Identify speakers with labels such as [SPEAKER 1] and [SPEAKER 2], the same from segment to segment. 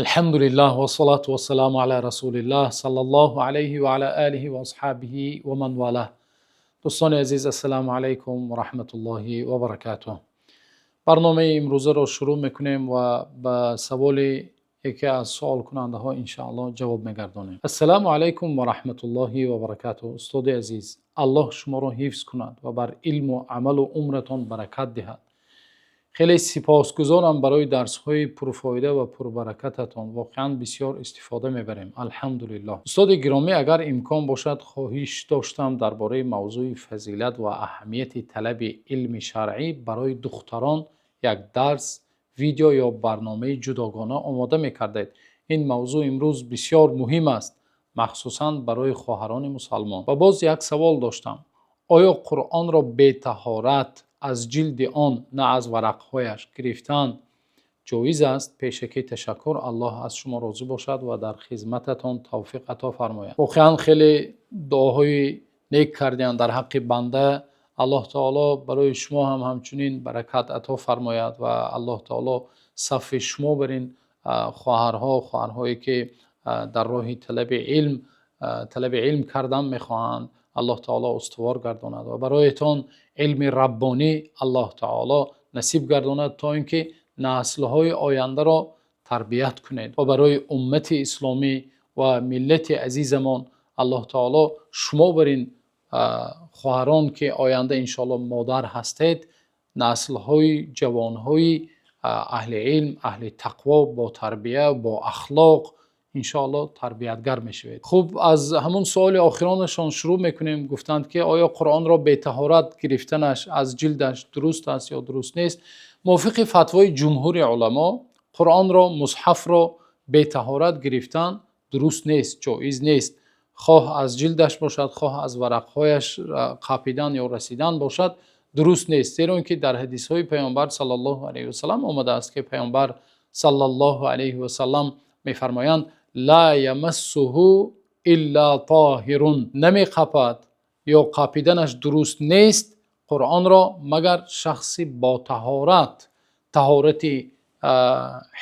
[SPEAKER 1] الحمد لله والصلاة والسلام على رسول الله صلى الله عليه وعلى آله وأصحابه ومن والاه. Дӯстони азиз, السلام عليكم ورحمة الله وبركاته. Барномаи имрӯзаро шурӯъ мекунем ва ба саволи яке аз суолкунандаҳо иншоаллоҳ ҷавоб мегардонем. السلام عليكم ورحمة الله وبركاته. Устоди азиз, Аллоҳ шуморо ҳифз кунад ва бар илму амалу умратон баракат диҳад. Хеле сипосгузорам барои дарсҳои пурфоида ва пурбаракататон, воқеан бисёр истифода мебарем, алҳамдулиллоҳ. Устоди гиромӣ, агар имкон бошад, хоҳиш доштам дар бораи мавзӯи фазилат ва аҳамияти талаби илми шаръӣ барои духтарон як дарс, видео ё барномаи ҷудогона омода мекардед. Ин мавзӯъ имрӯз бисёр муҳим аст, махсусан барои хоҳарони мусалмон. Ва боз як савол доштам: оё Қуръонро бетаҳорат аз ҷилди он, на аз варақҳояш, гирифтан ҷоиз аст? Пешакӣ ташаккур, Аллоҳ аз шумо розӣ бошад ва дар хизмататон тавфиқ ато фармояд. Воқеан, хеле дуоҳои нек кардиянд дар ҳаққи банда. Аллоҳ таоло барои шумо ҳам ҳамчунин баракат ато фармояд ва Аллоҳ таоло сафи шумо бар ин хоҳарҳо, хоҳарҳое ки дар роҳи талаби илм кардан мехоҳанд, Аллоҳ таоло устувор гардонад ва бароятон илми раббонӣ Аллоҳ таоло насиб гардонад, то ин ки наслҳои ояндаро тарбият кунед ва барои уммати исломӣ ва миллати азизамон Аллоҳ таоло шумо бар ин хоҳарон, ки оянда иншоаллоҳ модар ҳастед, наслҳои ҷавонҳои аҳли илм, аҳли тақво, бо тарбия, бо ахлоқ иншоаллоҳ тарбиятгар мешавед. Хуб, аз ҳамун суоли охиронашон шурӯъ мекунем. Гуфтанд, ки оё Қуръонро бетаҳорат гирифтанаш аз ҷилдаш дуруст аст ё дуруст нест? Мувофиқи фатвои ҷумҳури уламо, Қуръонро, мусҳафро бетаҳорат гирифтан дуруст нест, ҷоиз нест. Хоҳ аз ҷилдаш бошад, хоҳ аз варақҳояш қапидан ё расидан бошад, дуруст нест. Зеро ин ки дар ҳадисҳои Паёмбар صلى الله عليه وسلم омадааст, ки Паёмбар صلى الله عليه وسلم мефармоянд: لا يمسه إلا طاهر. Намеқапад ё қапиданаш дуруст нест Қуръонро, магар шахси бо таҳорат, таҳорати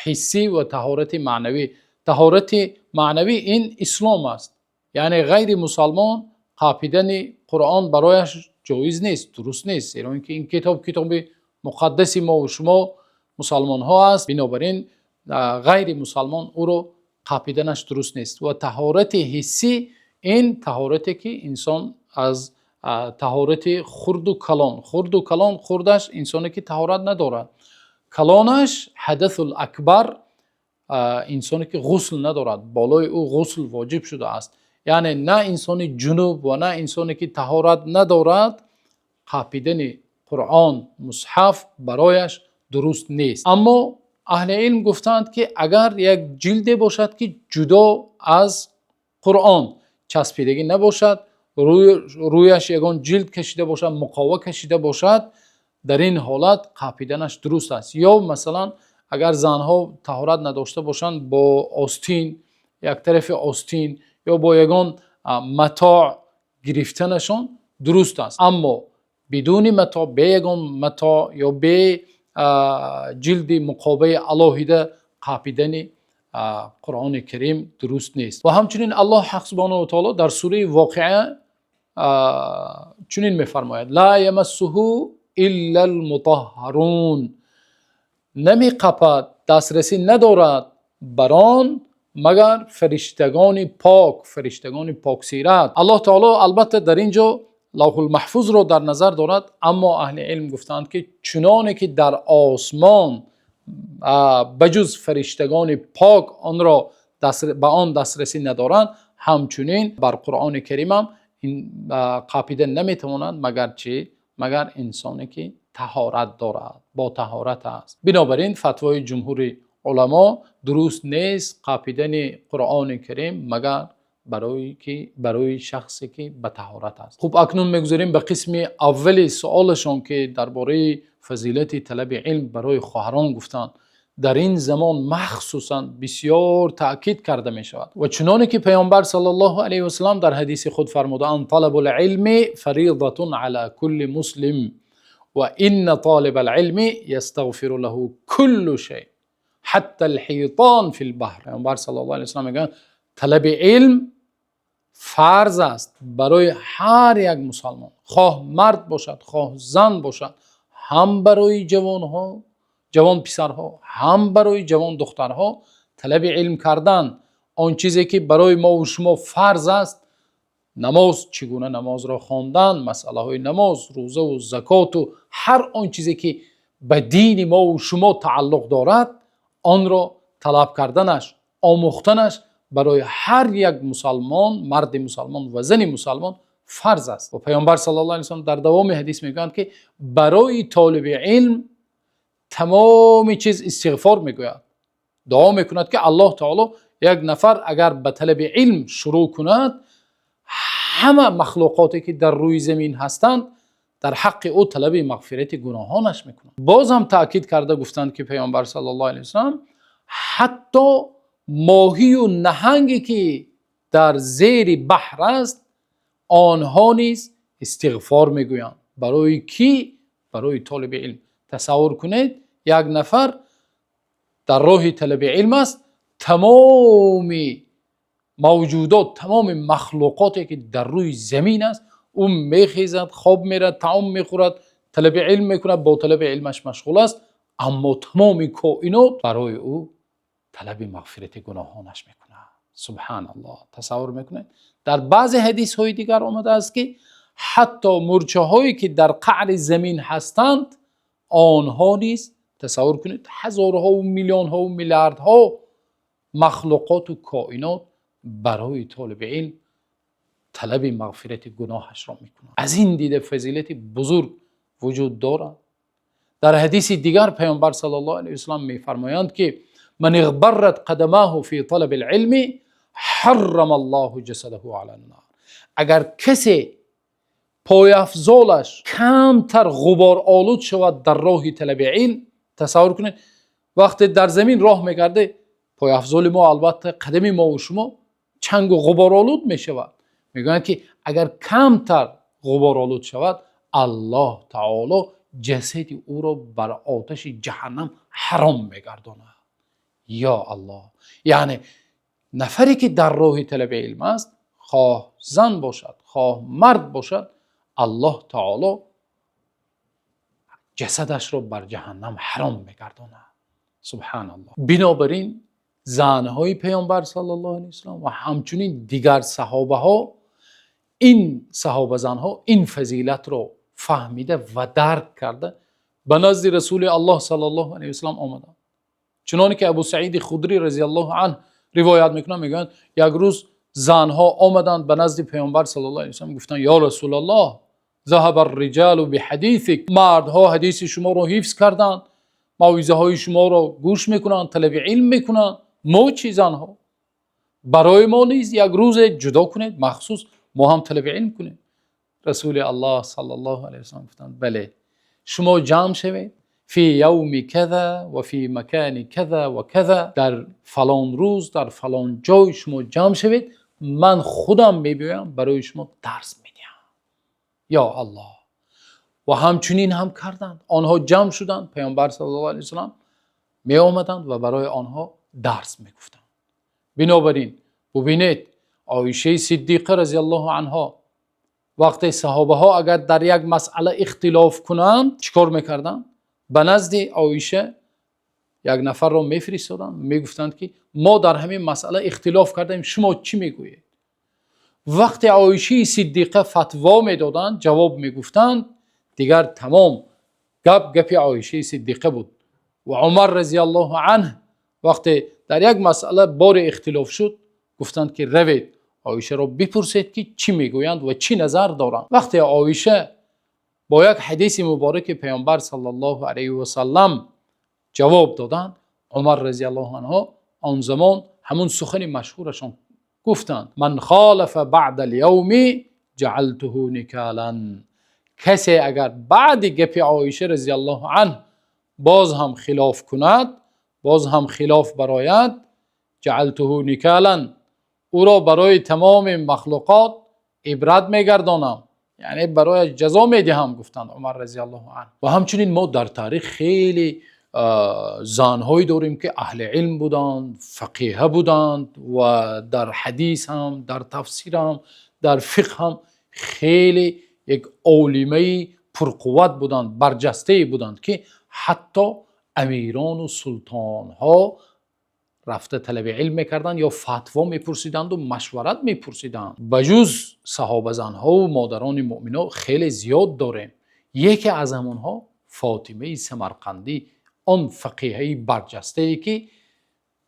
[SPEAKER 1] ҳиссӣ ва таҳорати маънавӣ. Таҳорати маънавӣ ин ислом аст, яъне ғайри мусалмон қапидани Қуръон барояш ҷоиз нест, дуруст нест, зеро ин ки ин китоб китоби муқаддаси мо ва шумо мусалмонҳо аст. Бинобар ин ғайри мусалмон ӯро қапиданаш дуруст нест. Ва таҳорати ҳиссӣ ин таҳорате, ки инсон аз таҳорати хурду калон. Хурду калон: хурдаш инсоне ки таҳорат надорад, калонаш ҳадасул акбар, инсоне ки ғусл надорад, болои ӯ ғусл воҷиб шудааст. Яъне на инсони ҷунуб ва на инсоне ки таҳорат надорад, қапидани Қуръон, мусҳаф барояш дуруст нест. Аммо аҳли илм гуфтаанд, ки агар як ҷилде бошад, ки ҷудо аз Қуръон часпидагӣ набошад, рӯяш ягон ҷилд кашида бошад, муқова кашида бошад, дар ин ҳолат қапиданаш дуруст аст. Ё масалан, агар занҳо таҳорат надошта бошанд, бо остин, як тарафи остин ё бо ягон матоъ гирифтанашон дуруст аст. Аммо бидуни матоъ, бе ягон матоъ ё бе ҷилди муқобаи алоҳида қапидани Қуръони Карим дуруст нест. Ва ҳамчунин Аллоҳ ҳақ سبحانه وتعالى дар сураи Воқиа чунин мефармояд: لا يمسه إلا المطهرون. Намеқапад, дастрасӣ надорад бар он, магар фариштагони пок, фариштагони поксират. Аллоҳ таоло албатта дар ин ҷо Лавҳул Маҳфузро дар назар дорад. Аммо аҳли илм гуфтаанд, ки чуноне ки дар осмон ба ҷуз фариштагони пок онро ба он дастрасӣ надоранд, ҳамчунин бар Қуръони Каримам қапида наметавонанд, магар чӣ? Магар инсоне ки таҳорат дорад, бо таҳорат аст. Бинобар ин фатвои ҷумҳури уламо: дуруст нест қапидани Қуръони Карим, магар барои шахсе ки ба таҳорат аст. Хуб, акнун мегузарем ба қисми аввали суолашон, ки дар бораи фазилати талаби илм барои хоҳарон гуфтанд. Дар ин замон махсусан бисёр таъкид карда мешавад. Ва чуноне ки Паёмбар صلى الله عليه وسلم дар ҳадиси худ фармудаанд: طلب العلم فريضة على كل مسلم وإن طالب العلم يستغفر له كل شيء. حتى الحيتان في البحر. Паёмбар саллаллоҳу алайҳи васаллам мегӯянд: талаби илм фарз аст барои ҳар як мусулмон, хоҳ мард бошад, хоҳ зан бошад, ҳам барои ҷавонҳо, ҷавон писарҳо, ҳам барои ҷавон духтарҳо. Талаби илм кардан, он чизе ки барои мо ва шумо фарз аст, намоз, чӣ гуна намозро хондан, масъалаҳои намоз, рӯза ва закот ва ҳар он чизе ки ба дини мо ва шумо тааллуқ дорад, онро талаб карданаш, омӯхтанаш барои ҳар як мусулмон, марди мусулмон ва зани мусулмон фарз аст. Ва Паёмбар саллаллоҳу алайҳи васаллам дар давоми ҳадис мегӯянд, ки барои толиби илм тамоми чиз истиғфор мегӯяд, дуо мекунад, ки Аллоҳи таъоло як нафар агар ба талаби илм шурӯъ кунад, ҳама махлуқоте ки дар рӯи замин ҳастанд, дар ҳаққи ӯ талаби мағфирати гуноҳонаш мекунанд. Боз ҳам таъкид карда гуфтанд, ки Паёмбар саллаллоҳу алайҳи васаллам ҳатто моҳӣ ва наҳанге ки дар зери баҳр аст, онҳо низ истиғфор мегӯянд. Барои кӣ? Барои толиби илм. Тасаввур кунед, як нафар дар роҳи талаби илм аст, тамоми мавҷудот, тамоми махлуқоте ки дар рӯи замин аст, ӯ мехезад, хоб меравад, таом мехӯрад, талаби илм мекунад, бо талаби илмаш машғул аст, аммо тамоми коинот барои ӯ талаби мағфирати гуноҳонаш мекунад. Субҳоналлоҳ! Тасаввур мекунед, дар баъзе ҳадисҳои дигар омадааст, ки ҳатто мӯрчаҳое ки дар қаъри замин ҳастанд, онҳо низ, тасаввур кунед, ҳазорҳо ва миллионҳо ва миллиардҳо махлуқот ва коинот барои толиби илм талаби мағфирати гуноҳашро мекунанд. Аз ин дида фазилати бузург вуҷуд дорад. Дар ҳадиси дигар Паёмбар саллаллоҳу алайҳи васаллам мефармоянд, ки من اغبرت قدماه في طلب العلم حرم الله جسده على النار. Агар касе пойафзолаш камтар ғуборолуд шавад дар роҳи талаби илм, тасаввур кунед, вақте дар замин роҳ мекарде, пойафзоли мо, албатта, қадами мо ва шумо чангу ғуборолуд мешавад. Мегӯянд, ки агар камтар ғуборолуд шавад, Аллоҳ таоло ҷасади ӯро бар оташи ҷаҳаннам ҳаром мегардонад. Ё Аллоҳ! Яъне нафаре ки дар роҳи талаби илм аст, хоҳ зан бошад, хоҳ мард бошад, Аллоҳ таоло ҷасадашро бар ҷаҳаннам ҳаром мегардонад. Субҳоналлоҳ! Бинобар ин занҳои Паёмбар саллаллоҳу алайҳи васаллам ва ҳамчунин дигар саҳобаҳо, ин саҳобазанҳо ин фазилатро фаҳмида ва дарк карда, ба назди Расули Аллоҳ саллаллоҳу алайҳи васаллам омаданд. Чуноне ки Абу Саиди Худрӣ разияллоҳу анҳу ривоят мекунанд, мегӯянд: як рӯз занҳо омаданд ба назди Паёмбар саллаллоҳу алайҳи васаллам, гуфтанд: «Ё Расулаллоҳ, ذهب الرجال بحديثك». Мардҳо ҳадиси шуморо ҳифз карданд, мавъизаҳои шуморо гӯш мекунанд, талаби илм мекунанд. Мо чӣ, занҳо? Барои мо низ як рӯзе ҷудо кунед махсус, мо ҳам талаби илм кунем. Расули Аллоҳ саллаллоҳу алайҳи васаллам гуфтанд: «Бале, шумо ҷамъ шавед في يوم كذا وفي مكان كذا وكذا, дар фалон рӯз, дар фалон ҷой шумо ҷамъ шавед, ман худам мебиёям, барои шумо дарс медиҳам». Ё Аллоҳ! Ва ҳамчунин ҳам карданд. Онҳо ҷамъ шуданд, Паёмбар саллаллоҳу алайҳи васаллам меомаданд ва барои онҳо дарс мегуфтанд. Бинобар ин бубинед, Оишаи Сиддиқа разияллоҳу анҳо, вақте саҳобаҳо агар дар як масъала ихтилоф кунанд, чӣ кор мекарданд? Ба назди Оиша як нафарро мефиристоданд, мегуфтанд, ки мо дар ҳамин масъала ихтилоф кардаем, шумо чӣ мегӯед? Вақте Оишаи Сиддиқа фатво медоданд, ҷавоб мегуфтанд, дигар тамом, гап гапи Оишаи Сиддиқа буд. Ва Умар разияллоҳу анҳ вақте дар як масъала боре ихтилоф шуд, гуфтанд, ки равед, Оишаро бипурсед, ки чӣ мегӯянд ва чӣ назар доранд. Вақте Оиша бо як ҳадиси мубораки Паёмбар саллаллоҳу алайҳи васаллам ҷавоб доданд, Умар разияллоҳу анҳу он замон ҳамун сухани машҳурашон гуфтанд: «من خالف بعد اليوم جعلته نكالا». Касе агар баъди гапи Оиша разияллоҳу анҳ боз ҳам хилоф кунад, боз ҳам хилоф барояд, جعلته نكالا, ӯро барои тамоми махлуқот ибрат мегардонам, яъне барояш ҷазо медиҳам, гуфтанд Умар разияллоҳу анҳ. Ва ҳамчунин мо дар таърих хеле Занҳое дорем, ки аҳли илм буданд, фақеҳа буданд ва дар ҳадис ҳам, дар тафсир ҳам, дар фиқҳ ҳам хеле як олимаи пурқудрат буданд, барҷастае буданд, ки ҳатто амирон ва султонҳо рафта талаби илм мекарданд ё фатво мепурсиданд ва машварат мепурсиданд. Ба ҷуз саҳобаи занҳо ва модарони мӯъминон хеле зиёд дорем. Яке аз ҳамонҳо Фотимаи Самарқандӣ, он фақеҳаи барҷастае, ки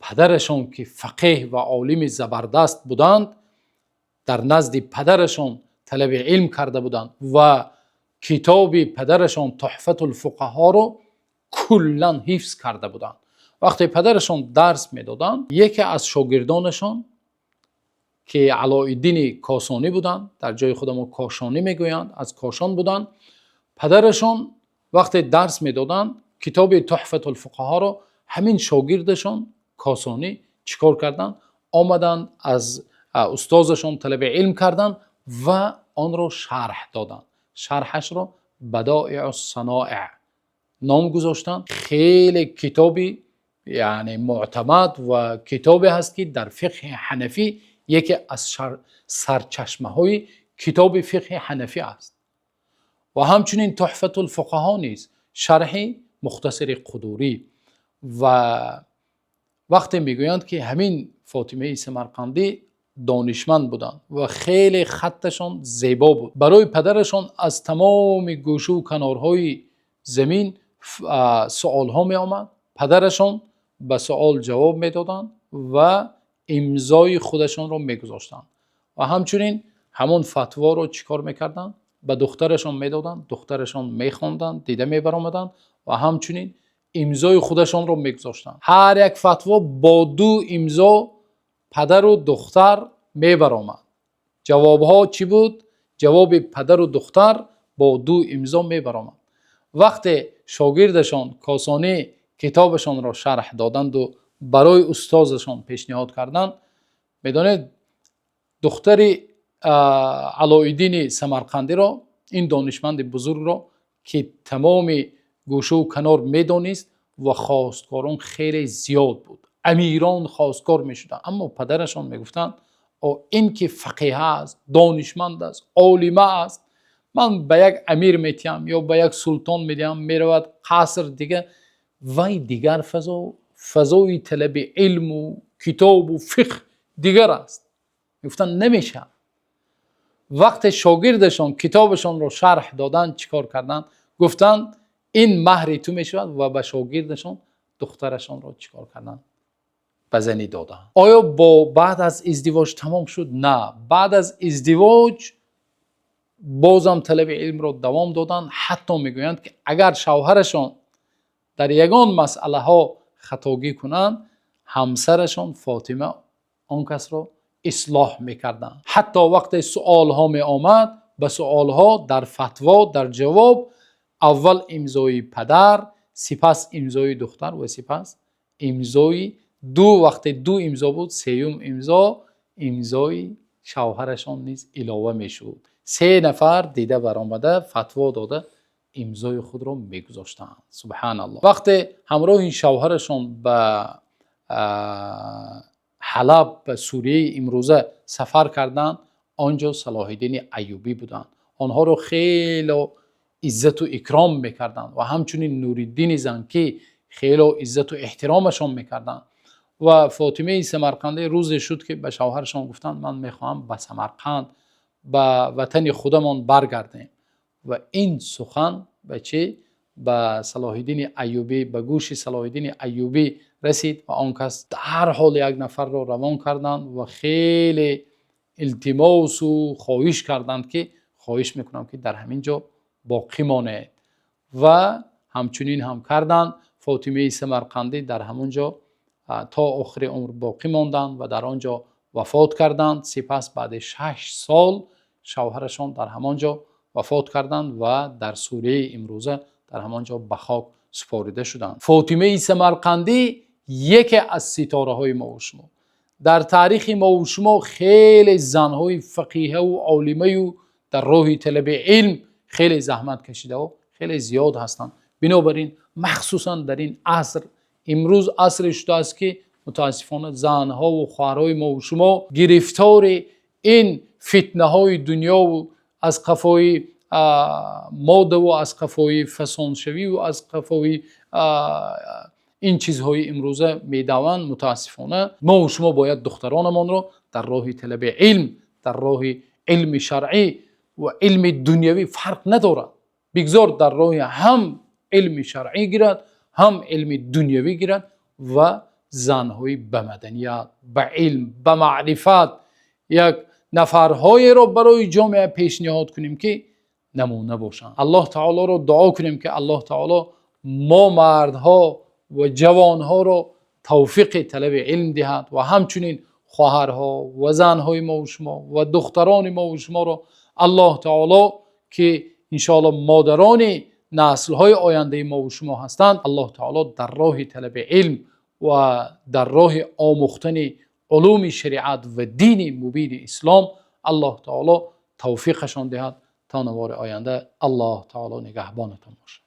[SPEAKER 1] падарашон ки фақеҳ ва олими забардаст буданд, дар назди падарашон талаби илм карда буданд ва китоби падарашон Туҳфатул-фуқаҳоро куллан ҳифз карда буданд. Вақте падарашон дарс медоданд, яке аз шогирдонашон, ки Алоуддин Косонӣ буданд, дар ҷои худамон Кошонӣ мегӯянд, аз Кошон буданд. Падарашон вақте дарс медоданд китоби Туҳфатул-фуқаҳоро, ҳамин шогирдашон Косонӣ чӣ кор карданд? Омаданд, аз устодашон талаби илм карданд ва онро шарҳ доданд. Шарҳашро Бадоиъус-саноеъ ном гузоштанд. Хеле китобе яъне мӯътамад ва китобест, ки дар фиқҳи ҳанафӣ яке аз сарчашмаҳои китоби фиқҳи ҳанафӣ аст. Ва ҳамчунин Туҳфатул-фуқаҳо низ шарҳи Мухтасари Қудурӣ. Ва вақте мегӯянд, ки ҳамин Фотимаи Самарқандӣ донишманд буданд ва хеле хатташон зебо буд. Барои падарашон аз тамоми гӯшаву канорҳои замин саволҳо меомад. Падарашон ба савол ҷавоб медоданд ва имзои худашонро мегузоштанд. Ва ҳамчунин ҳамон фатворо чӣ кор мекарданд? Ба духтарашон медоданд, духтарашон мехонданд, дида мебаромаданд ва ҳамчунин имзои худашонро мегузоштанд. Ҳар як фатво бо ду имзо падар ва духтар мебаромад. Ҷавобҳо чӣ буд? Ҷавоби падар ва духтар бо ду имзо мебаромад. Вақте шогирдашон Косонӣ китобашонро шарҳ доданд ва барои устодашон пешниҳод карданд, медонед, духтари Алоуддин Самарқандиро, ин донишманди бузургро, ки тамоми гӯшаву канор медонист ва хостгорон хеле зиёд буд, амирон хостгор мешуданд, аммо падарашон мегуфтанд: ин ки фақеҳ аст, донишманд аст, олима аст, ман ба як амир медиҳам ё ба як султон медиҳам, меравад қаср дигар, вай дигар фазо, фазои талаби илм ва китоб ва фиқҳ дигар аст. Мегуфтанд намешавад. Вақте шогирдашон китобашонро шарҳ доданд, чӣ кор карданд? Гуфтанд: ин маҳри ту мешавад. Ва ба шогирдашон духтарашонро чӣ кор карданд? Ба занӣ доданд. Оё бо баъд аз издивоҷ тамом шуд? Не, баъд аз издивоҷ бозам талаби илмро давом доданд. Ҳатто мегӯянд, ки агар шавҳарашон дар ягон масъалаҳо хатогӣ кунанд, ҳамсарашон Фотима он касро ислоҳ мекарданд. Ҳатто вақте саволҳо меомад, ба саволҳо дар фатво, дар ҷавоб аввал имзои падар, сипас имзои духтар ва сипас имзои ду, вақте ду имзо буд, сеюм имзо, имзои шавҳарашон низ илова мешуд. Се нафар дида баромада, фатво дода, имзои худро мегузоштанд. Субҳоналлоҳ. Вақте ҳамроҳи шавҳарашон ба Ҳалаб, ба Сурияи имрӯза сафар карданд, он ҷо Салоҳиддини Айюбӣ буданд. Онҳоро хеле иззат ва икром мекарданд ва ҳамчунин Нуриддини Занкӣ хеле иззат ва эҳтиромашон мекарданд. Ва Фотимаи Самарқандӣ рӯзе шуд, ки ба шавҳарашон гуфтанд: ман мехоҳам ба Самарқанд, ба ватани худамон баргардем. Ва ин сухан ба чӣ? Ба Салоҳиддини Айюбӣ, ба гӯши Салоҳиддини Айюбӣ расид ва он кас дар ҳол як нафарро равон карданд ва хеле илтимос ва хоҳиш карданд, ки хоҳиш мекунам, ки дар ҳамин ҷо боқӣ монед. Ва ҳамчунин ҳам карданд. Фотимаи Самарқандӣ дар ҳамон ҷо то охири умр боқӣ монданд ва дар он ҷо вафот карданд. Сипас баъд 6 сол шавҳарашон дар ҳамон ҷо вафот карданд ва дар Сурияи имрӯза дар ҳамон ҷо ба хок супорида шуданд. Фотимаи Самарқандӣ яке аз ситораҳои мо ва шумо. Дар таърихи мо ва шумо хеле занҳои фақеҳа ва олима ва дар роҳи талаби илм хеле заҳмат кашида ва хеле зиёд ҳастанд. Бинобар ин Махсусан дар ин аср, имрӯз асре шудааст, ки мутаассифона занҳо ва хоҳарони мо ва шумо гирифтори ин фитнаҳои дунё ва аз қафои мода ва аз қафои фасоншавӣ ва аз қафои ин чизҳои имрӯза медаванд. Мутаассифона, мо ва шумо бояд духтаронамонро дар роҳи талаби илм, дар роҳи илми шаръӣ ва илми дунявӣ фарқ надорад, бигзор дар роҳи ҳам илми шаръӣ гирад, ҳам илми дунявӣ гирад ва занҳои ба маданият, ба илм, ба маърифат, як нафарҳоеро барои ҷомеа пешниҳод кунем, ки намуна бошанд. Аллоҳи таъолоро дуо кунем, ки Аллоҳи таъоло мо мардҳо ва ҷавонҳоро тавфиқи талаби илм диҳад ва ҳамчунин хоҳарҳо ва занҳои мо ва шумо ва духтарони мо ва шуморо Аллоҳи таъоло, ки иншооллоҳ модарони насли оянда мо ва шумо ҳастанд, Аллоҳи таъоло дар роҳи талаби илм ва дар роҳи омӯхтани улуми шариат ва дини мубини ислом Аллоҳи таъоло тавфиқашон диҳад. То навбати оянда, Аллоҳи таъоло нигаҳбонатон бошад.